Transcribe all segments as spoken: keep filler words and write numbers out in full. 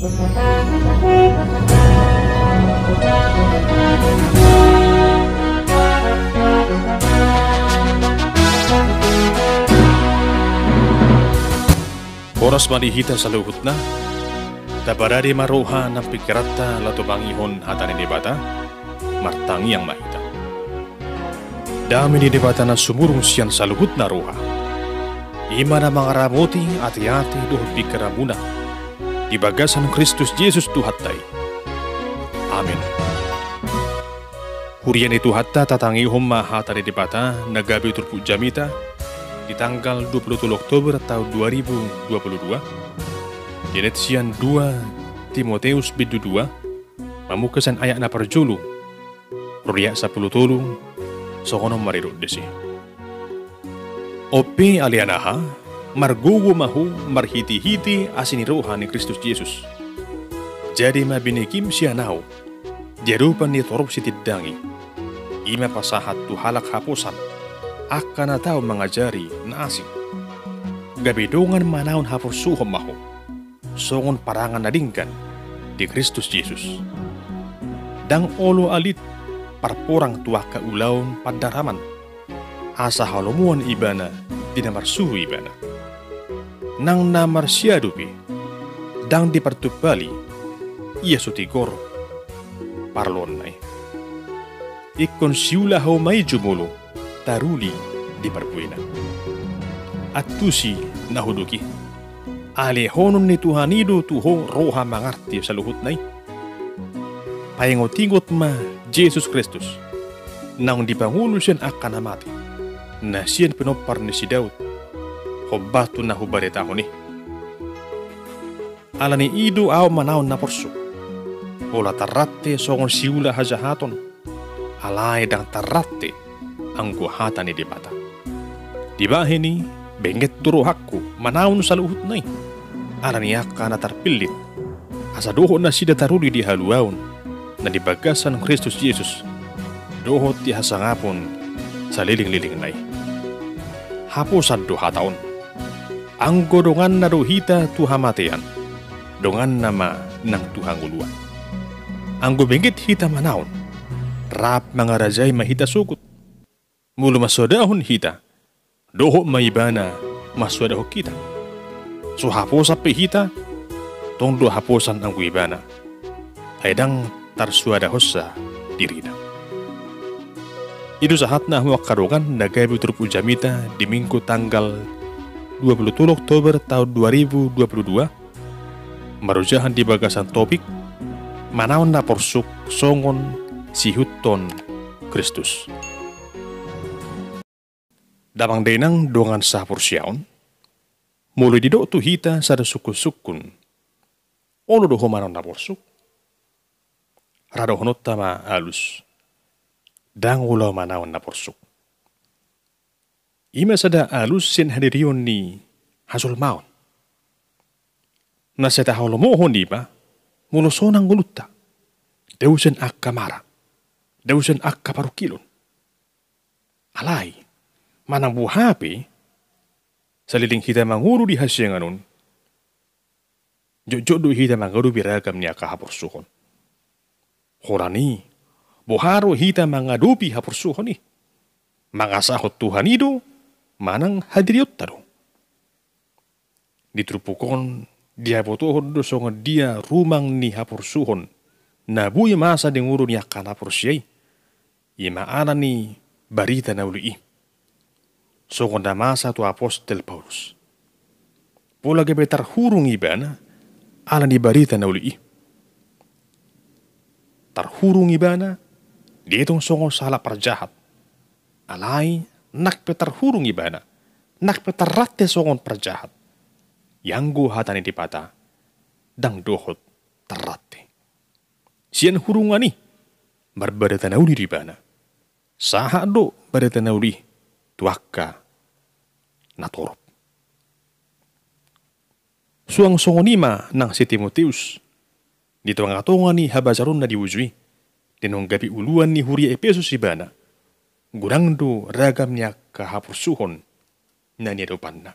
Horas ma di hita saluhutna. Taparade ma roha nang pingkiranta laho tumangihon hata ni Debata. Martangiang ma hita. Dame ni Debata na sumurung sian saluhutna roha, i ma na mangaramoti ateate dohot pingkiranmuna di bagasan Kristus Jesus Tuhanta i. Amen. Huria ni Tuhanta, tatangihon ma hata ni Debata na gabe turpuk jamita di tanggal dua puluh tolu Oktober taon dua ribu dua puluh dua. Dienet sian dua Timoteus bindu dua, mamungka sian ayat na parjolo ro di ayat sampulu tolu. Songon on ma didok disi. On pe ale anaha, margogo ma ho marhitehite asi ni roha ni Kristus Jesus. Jadi ma binegim sian ahu di adopan ni torop sitindangi, i ma pasahat tu halak haposan angka na tau mangajari na asing. Gabe dongan manaon haporsuhon ma ho songon parangan na denggan di Kristus Jesus. Ndang olo alit parporang tu angka ulaon pandaraman, asa halomoan ibana di na marsuru ibana. Nang na marsiadu pe, ndang dipartumpali ia so tigor parloanna i. Ingkon siulaho ma i jumolo taruli di parbuena. Antusi na hudok i, alehonon ni Tuhan i do tu ho roha mangarti saluhutna i. Paingotingot ma Jesus Kristus, naung dipangolu sian angka na mate, na sian pinompar ni si Daud, hombar tu na hubaritahon i. Ala ni i do ahu manaon na porsuk, pola tarrante songon siula hajahaton, alai ndang tarrante anggo hata ni Debata. Dibahen i, benget do rohangku manaon saluhutna i, ala ni angka na tarpillit, asa dohot nasida taruli di haluaon na di bagasan Kristus Jesus, dohot di hasangapon salelenglelengna i. Haposan do hata on. Anggo donganna do hita tu hamatean, donganna ma nang tu hangoluan. Anggo benget hita manaon, rap mangarajai ma hita sogot. Molo mansoadahon hita, dohot ma ibana mansoadahon hita. So haposan pe hita, tong do haposan anggo ibana, ai ndang tarsoadahonsa dirina. I do sahatna hamu angka dongan na gabe turpuk jamita di Minggu tanggal dua puluh tolu Oktober taon dua ribu dua puluh dua, marojahan di bagasan topik, manaon na porsuk songon siihuthon Kristus. Damang dainang dongan sahaporseaon, molo didok tu hita sada sungkunsungkun, olo do ho manaon na porsuk? Ra dohononta ma alus, ndang olo ahu manaon na porsuk. I ma sada alus sian hadirion ni hajolmaon. Na sai tahalomohon i ma, molo sonang ngolunta, dao sian angka mara, dao sian angka parungkilon. Alai, manang boha pe, saleleng hita mangolu di hasiangan on, jotjot do hita mangadopi ragam ni angka haporsuhon. Holan i, boha do hita mangadopi haporsuhon i? Mangasahon Tuhan i do, manang hadirionta do? Di turpuk on, dihabotohon do songon dia rumang ni haporsuhon na boi masa di ngolu ni angka na porsea i, i ma ala ni barita na uli i. Songon na masa tu apostel Paulus. Pola gabe tarhurung ibana ala ni barita na uli i. Tarhurung ibana, dietong songon sahalak parjahat. Alai, nang pe tarhurung ibana, nang pe tarrante songon parjahat, ianggo hata ni Debata, ndang dohot tarrante. Sian hurungan i, marbarita na uli do ibana. Sahat do barita na uli i tu angka na torop. Suang songon i ma nang si Timoteus, di tongatonga ni habajaronna di uju i, di naung gabe uluan ni huria Epesus ibana, godang do ragam ni angka haporsuhon na niadopanna.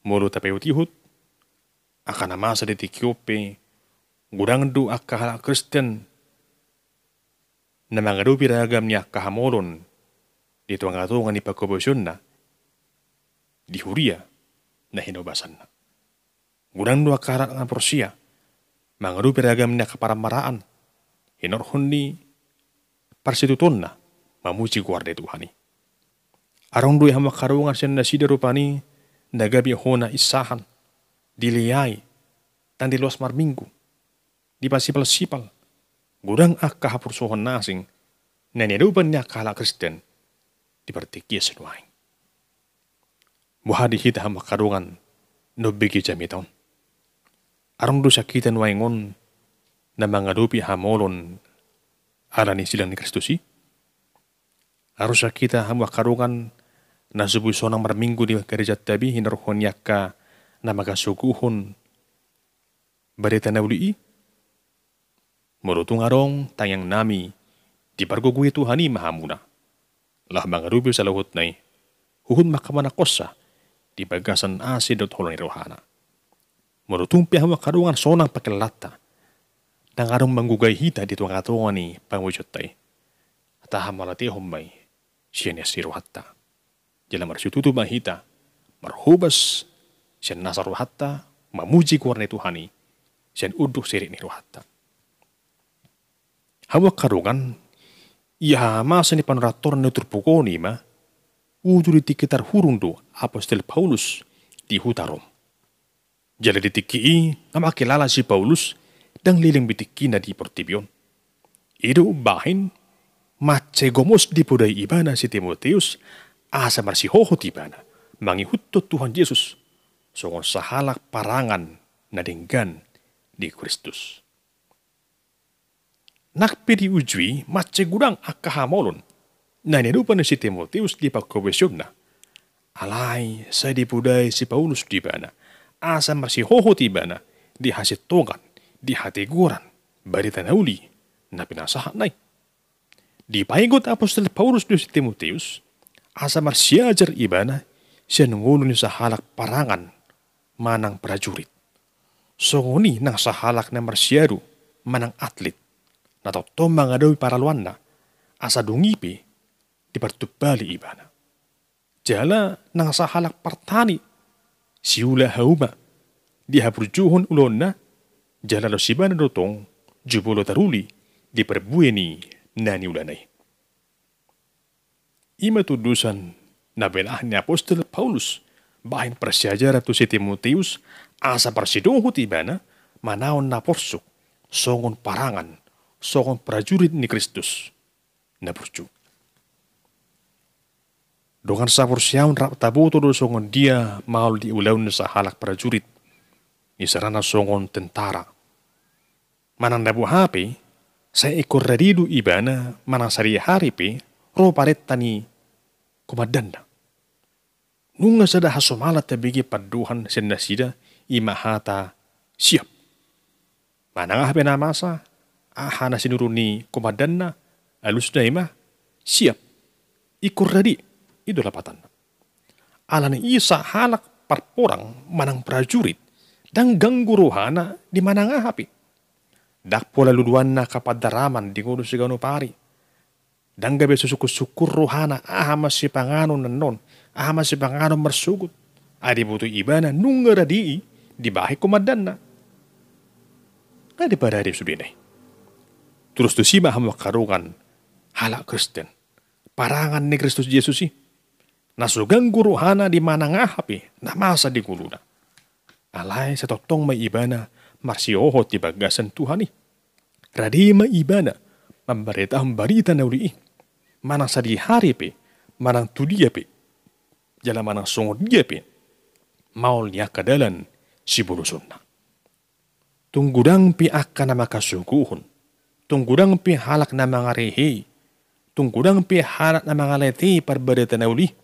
Molo tapaihutihut, Angka na masa di tingki on pe, godang do angka halak Kristen na mangadopi ragam ni angka hamolon di tongatonga ni panghobasionna di huria na hinobasanna. Godang do angka halak na porsea mangadopi ragam ni angka paramparaan hinorhon ni parsitutuonna mamuji goar ni Tuhan i. Adong do i hamu angka dongan sian nasida rupani na gabe hona insahan, dileai, ndang loas marminggu, dipasipalsipal. Godang angka haporsuhon na asing na niadopan ni angka halak Kristen di partingkian sinuaeng. Boha di hita hamu angka dongan na umbege jamita on? Adong do sian hita nuaeng on na mangadopi hamolon ala ni silang ni Kristus i? Adong do sian hita hamu angka dongan na so boi sonang marminggu di gerejanta be hinorhon ni angka na mangasogohon barita na uli i? Molo tung adong, tangiangnami, dipargogoi Tuhan i ma hamuna laho mangadopi saluhutna i, huhut ma angka manangkosa di bagasan asi dohot holong ni rohana. Molo tung pe hamu angka dongan sonang pangkilalaanta, ndang adong manggogai hita di tongatonga ni panghobasionta i, taha malatehon ma i sian asi rohanta. Jala marsitutu ma hita marhobas sian nasa rohanta mamuji goar ni Tuhan i sian unduk sirip ni rohanta. Hamu angka dongan, ia hamamasa ni panortoran ni turpuk on i ma uju di tingki tarhurung do apostel Paulus di huta Rom. Jala di tingki i nga mangkilala si Paulus ndang leleng be tingkina di portibi on. I do umbahen mansai gomos dipodai ibana si Timoteus asa marsihohot ibana mangihuthon Tuhan Jesus songon sahalak parangan na denggan di Kristus. Nang pe di uju i mansai godang angka hamolon na niadopan ni si Timoteus di pangkobasionna. Alai sai dipodai si Paulus do ibana asa marsihohot ibana di hasintongan, di hatigoran, barita na uli na pinasahatna i. Dipaingot apostel Paulus do si Timoteus asa marsiajar ibana sian ngolu ni sahalak parangan manang prajurit, songon i nang sahalak na marsiadu manang atlit na tongtong mangadopi paraloanna, asa dung i pe dipartumpali ibana. Jala nang sahalak partani, siula hauma, dihaburjuhon ulaonna, jala laos ibana do tong jumolo taruli di parbue ni na niulana i. I ma tudosan na binahen ni apostel Paulus bahen parsiajaran tu si Timoteus asa parsidohot ibana manaon na porsuk songon parangan, songon prajurit ni Kristus na burju. Dongan saporseaon, rap taboto do songon dia maol di ulaon ni sahalak prajurit, isarana songon tentara. Manang na boha pe, sai ingkon radi do ibana manang sadihari pe ro parenta ni komandanna. Nunga sada hasomalan tabege pandohan sian nasida, i ma hata siap. Manang aha pe na masa, aha na sinuru ni komandanna, alusna i ma siap. Ingkon radi, i do lapatanna. Alani i sahalak parporang manang prajurit ndang ganggu rohana di manang aha pe. Ndang pola luduanna angka pandaraman di ngolu siganup ari. Ndang gabe so sungkunsungkun rohana, aha ma sipanganon annon, aha ma sipanganon marsogot. Ai diboto ibana nunga radi i dibahen komandanna. Nga diparade sudena i. Torus tusi ma hamu angka dongan halak Kristen, parangan ni Kristus Jesus i, na so ganggu rohana di manang aha pe na masa di ngoluna. Alai sai tongtong ma ibana marsihohot di bagasan Tuhan i. Radi ma ibana mambaritahon barita na uli i, manang sadihari pe, manang tu dia pe, jala manang songon dia pe maol ni angka dalan sibolosonna. Tung godang pe angka na mangkasogohon, tung godang pe halak na mangarehei, tung godang pe halak na mangaletei parbarita na uli i,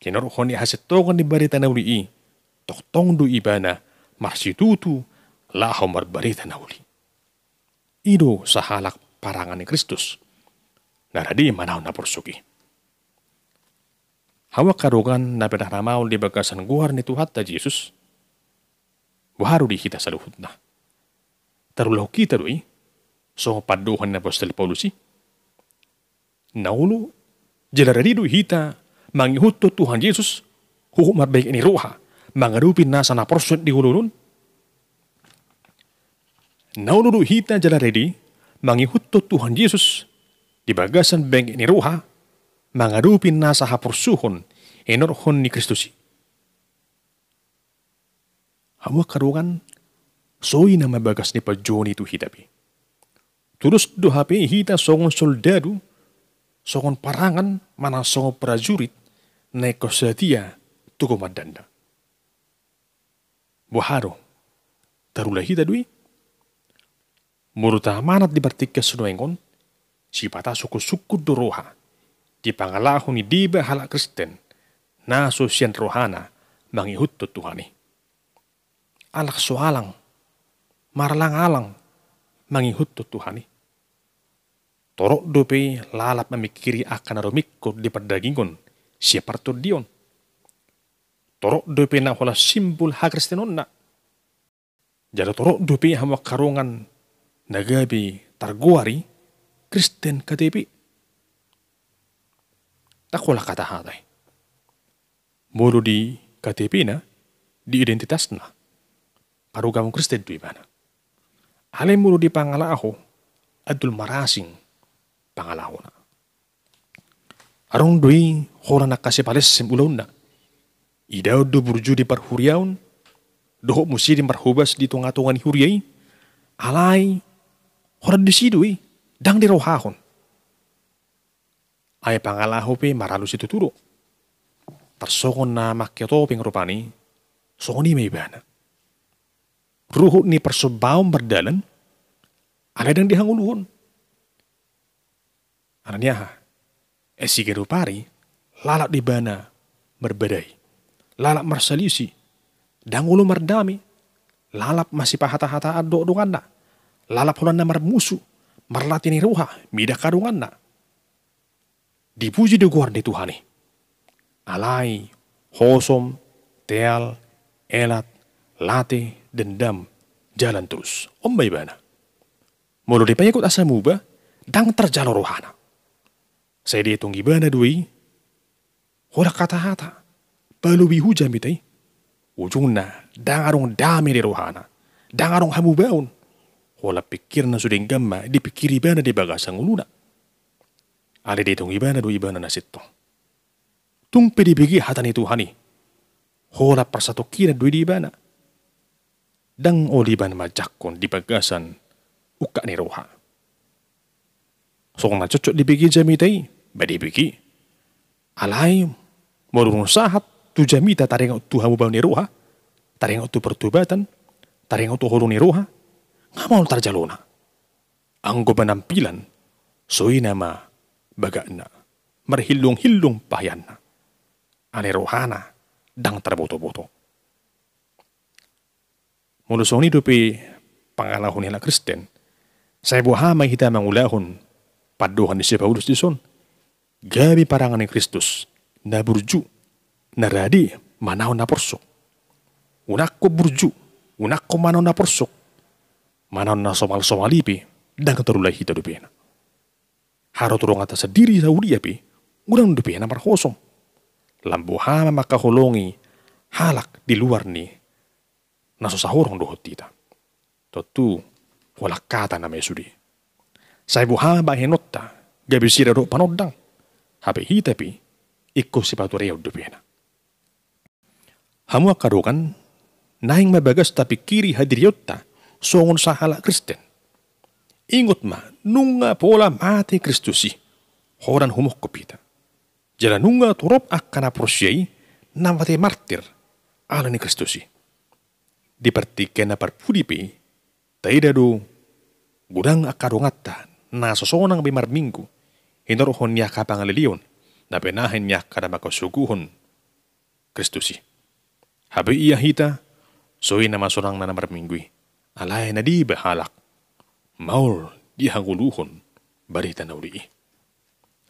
hinorhon ni hasintongan ni barita na uli i, tongtong do ibana marsitutu laho marbarita na uli. I do sahalak parangan ni Kristus na radi manaon na porsuk i. Hamu angka dongan na pinaramaol di bagasan goar ni Tuhanta Jesus, Boha do di hita saluhutna? Tarulahon hita do i, songon pandohan ni apostel Paulus i? Na olo, jala radi do hita mangihuthon Tuhan Jesus, huhut marbengket ni roha, mangadopi nasa na porsuk di ngolu on? Na olo do hita jala radi mangihuthon Tuhan Jesus di bagasan bengket ni roha, mangadopi nasa haporsuhon hinorhon ni Kristus i? Hamu angka dongan, songon i nama bagas ni panjouon i tu hita pe. Tudos do hape hita songon soldadu, songon parangan, manang songon prajurit, na ingkon satia tu komandanna. Boha do? Tarula hita do i? Molo taamanat di partingkian sinuaeng on, sipata sungkunsungkun do roha di pangalaho ni deba halak Kristen na so sian rohana mangihuthon Tuhan i. Alak so alang, maralangaalang mangihuthon Tuhan i. Torop dope lalap mamingkiri angka na rumingkot di pardagingon sian partondion. Torop dope na holan simbol hakristenonna. Jala torop dope hamu angka dongan na gabe targoar i Kristen K T P. Ndang holan hata-hata i. Molo di K T P-na, di identitasna, parugaman Kristen do ibana. Alai molo di pangalaho, andul marasing pangalahona. Adong do i holan angka sipalessem ulaonna. Idaon do burju di parhuriaon, dohot muse di marhobas di tonga-tonga ni huria i, alai holan disi do i, ndang dirohahon. Ai pangalaho pe maralu situtu do. Tarsongon na mangke topeng rupani, songon i ma ibana. Ruhut ni parsombaon mardalan, alai ndang dihangoluhon. Ala ni aha? Ai siganup ari lalap do ibana marbadai, lalap marsalisi, ndang olo mardame, lalap masipahata-hataan dohot donganna, lalap holan na marmusu, marlate ni roha mida angka donganna. Dipuji do goar ni Tuhan i. Alai hosom, teal, elat, late, dendam, jalan terus. On ma ibana. Molo dipaingot asa muba, ndang tarjalo rohana. Sai dietong ibana do i holan hata-hata, palobi hu jamita i. Ujungna, ndang adong dame di rohana, ndang adong hamubaon. Holan pingkirna so denggan ma dipingkiri ibana di bagasan ngoluna. Alai dietong ibana do ibana na sintong. Tung pe dibege hata ni Tuhan i, holan parsatongkinan do i di ibana. Ndang olo ibana manjangkon di bagasan ungkap ni roha. Songon na cocok dibege jamita i, ba dibege. Alai molo dung sahat tu jamita taringot tu hamubaon ni roha, taringot tu pertobatan, taringot tu holong ni roha, nga maol tarjalona. Anggo penampilan, songon i nama bagakna, marhillung-hillung pahianna. Alai rohana ndang tarboto-boto. Molo songon i dope pangalaho ni halak Kristen, sai boha ma hita mangulahon pandohan ni si Paulus dison? Gabe parangan ni Kristus, na burju, na rade manaon na porsuk. Unang burju, unang manaon na porsuk, manaon na somal-somal i pe ndang tarula hita dope na. Haroro tu donganta sandiri sahuria pe, unang dope na marhosom. Lam boha ma mangkaholongi halak di luar ni na so sahorong dohot hita. Tontu holan hata nama i sude. Sai boha ma bahenonta, gabe sira dohot panondang. Hape hita pe ingkon sipatureon dope na. Hamu angka dongan, naeng ma bagas tapingkiri hadirionta songon sahalak Kristen. Ingot ma, nunga pola mate Kristus i, holan humongkop hita. Jala nunga torop angka na porsea i na mate martir ala ni Kristus i. Di partingkian na parpudi pe, taida do godang angka donganta na so sonang be marminggu hinorhon ni angka pangaleleon na pinahen ni angka na mangkasogohon Kristus i. Hape ia hita, songon i nama sonangna na marminggu i, alai na deba halak maol dihangoluhon barita na uli i.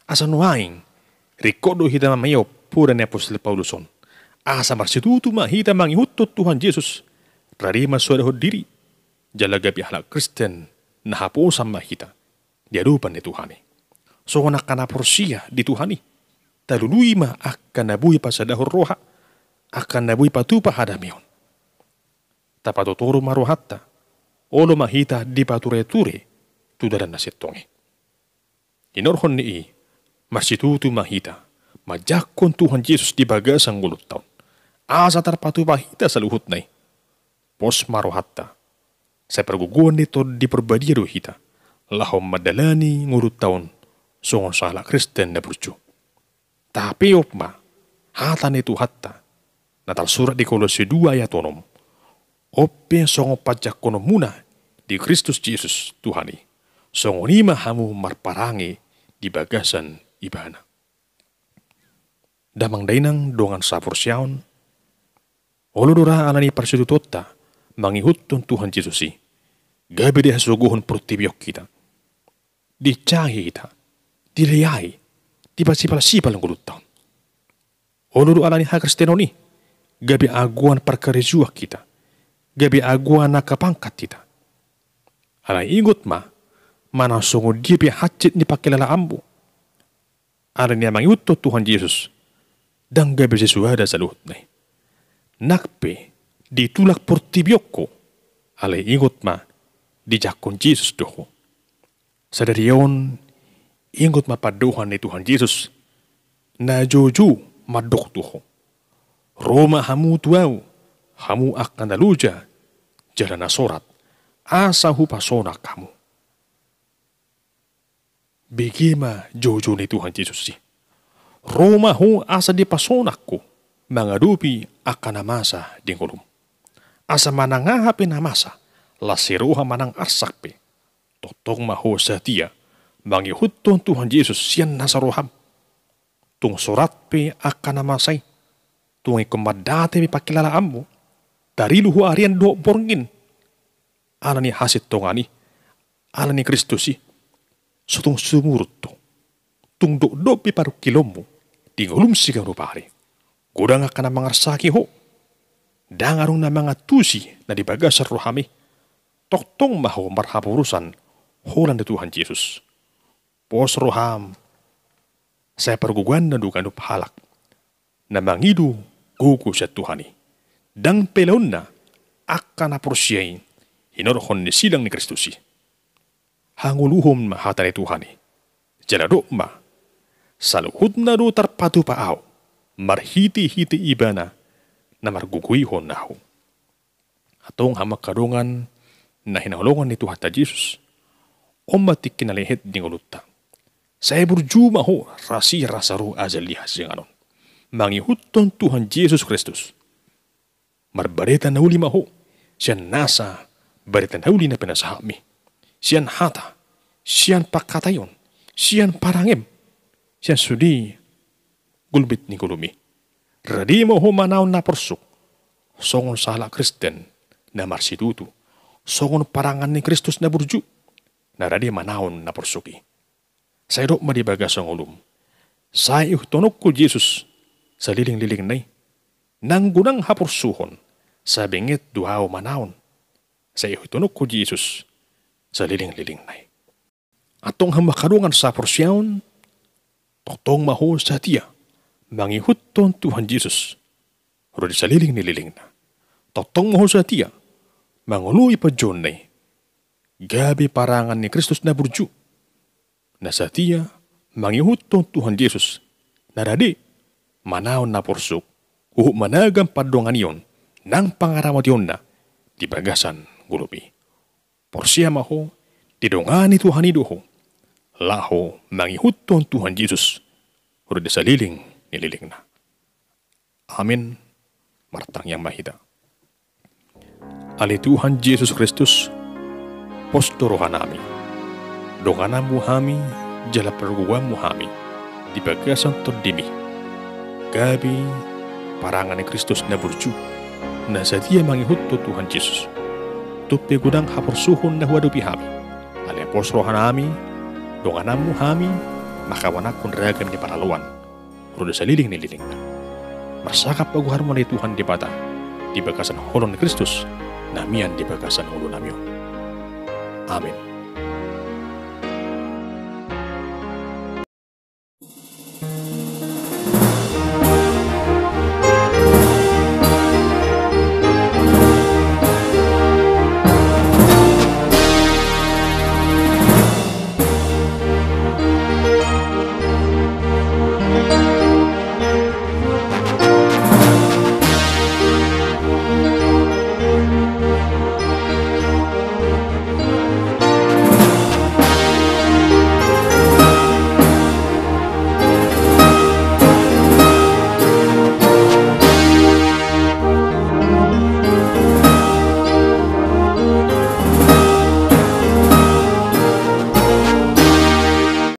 Asa nuaeng, ringkot do hita mamaima poda ni apostel Paulus on. Asa marsitutu ma hita mangihuthon Tuhan Jesus, Rade ma so adahon diri, jala gabe halak Kristen na haposan ma hita di adopan ni Tuhan i. Songon angka na porsea di Tuhan i, talului ma angka na boi pasadahon roha, angka na boi patupa hadameon. Tapatotoru ma rohanta, olo ma hita dipatureture tu dalan na sintong i. Hinorhon ni i, marsitutu ma hita manjangkon Tuhan Jesus di bagasan ngolunta on, asa tarpatupa hita saluhutna i. Pos ma rohanta, sai pargogoan ni Tondi Parbadia do hita laho mandalani ngolunta on songon sahalak Kristen na burju. Tapeop ma hata ni Tuhanta na tarsurat di Kolose dua ayat onom: On pe songon panjangkononmuna di Kristus Jesus Tuhan i, songon i ma hamu marparange di bagasan Ibana. Damang dainang dongan saporseaon, olo do ra ala ni parsitutuonta mangihuthon Tuhan Jesus i, gabe dihasogohon portibi on hita, diinsahi hita, dileai, dipasipalsipal ngolunta on. Olo do ala ni hakristenon i, gabe agoan parkarejoan hita, gabe agoan angka pangkat hita. Alai ingot ma, manang songon dia pe hansit ni pangkilalaanmu, ala ni na mangihuthon Tuhan Jesus, ndang gabe sesuada saluhutna i. Nang pe ditulak portibi on ho, alai ingot ma, dijangkon Jesus do ho. Sadari on, ingot ma pandohan ni Tuhan Jesus na joujou mandok tu ho: Ro ma hamu tu Ahu, hamu angka na loja jala na sorat, asa hupasonang hamu. Bege ma joujou ni Tuhan Jesus i. Ro ma ho asa dipasonang ho mangadopi angka na masa di ngolum, asa manang aha pe na masa, las ni roha manang arsak pe, tongtong ma ho satia mangihuthon Tuhan Jesus sian nasa roham. Tung sorat pe angka na masa i, tung ingkon mandate pe pangkilalaanmu, tarilu ho arian dohot borngin, ala ni hasintongan i, ala ni Kristus i, so tung sumurut ho. Tung dokdok be parungkilonmu di ngolum siganup ari. Godang angka na mangarsaki ho, ndang adong na mangantusi na di bagasan roham i. Tongtong ma ho marhaporusan holan ni Tuhan Jesus. Pos roham, sai pargogoanna do ganup halak na mangido gogo sian Tuhan i. Ndang peleonna angka na porsea i hinorhon ni silang ni Kristus i. Hangoluhon ma hata ni Tuhan i, jala dok ma: Saluhutna do tarpatupa ahu marhitehite Ibana na margogoihon ahu. Antong hamu angka dongan na hinaholongan ni Tuhanta Jesus, on ma tingki na lehet di ngolunta. Sai burju ma ho rasi rasa ro ajal di hasiangan on, mangihuthon Tuhan Jesus Kristus. Marbarita na uli ma ho sian nasa barita na uli na pinasahatmi, sian hata, sian pangkataion, sian parangem, sian sude gulmit ni ngolum i. Rade ma ho manaon na porsuk songon sahalak Kristen na marsitutu, songon parangan ni Kristus na burju, na rade manaon na porsuk i. Sai dok ma di bagasan ngolum: Sai ihuthononku Jesus salelenglelengna i. Nang godang haporsuhon, sai benget do ahu manaon. Sai ihuthononku Jesus salelenglelengna i. Antong hamu angka dongan saporseaon, tongtong ma ho satia mangihuthon Tuhan Jesus ro di saleleng ni lelengna. Tongtong ma ho satia mangoloi panjouonna i, gabe parangan ni Kristus na burju, na satia mangihuthon Tuhan Jesus, na rade manaon na porsuk, huhut managam pandonganion nang pangaramotionna di bagasan ngolum i. Porsea ma ho, didongani Tuhan i do ho laho mangihuthon Tuhan Jesus ro di saleleng ni lelengna. Amin. Martangiang ma hita. Ale Tuhan Jesus Kristus, pos do rohanami, dongananmu hami jala pargogoanmu hami di bagasan Tondimi, gabe parangan ni Kristus na burju, na satia mangihuthon Tuhan Jesus. Tung pe godang haporsuhon na huadopi hami, alai pos rohanami, dongananmu hami, manghaholongi ragam ni paraloan ro di saleleng ni lelengna. Marsangap ma goarmu ale Tuhan Debata di bagasan holong ni Kristus. na mian di bagasan ngolunami on. Amen.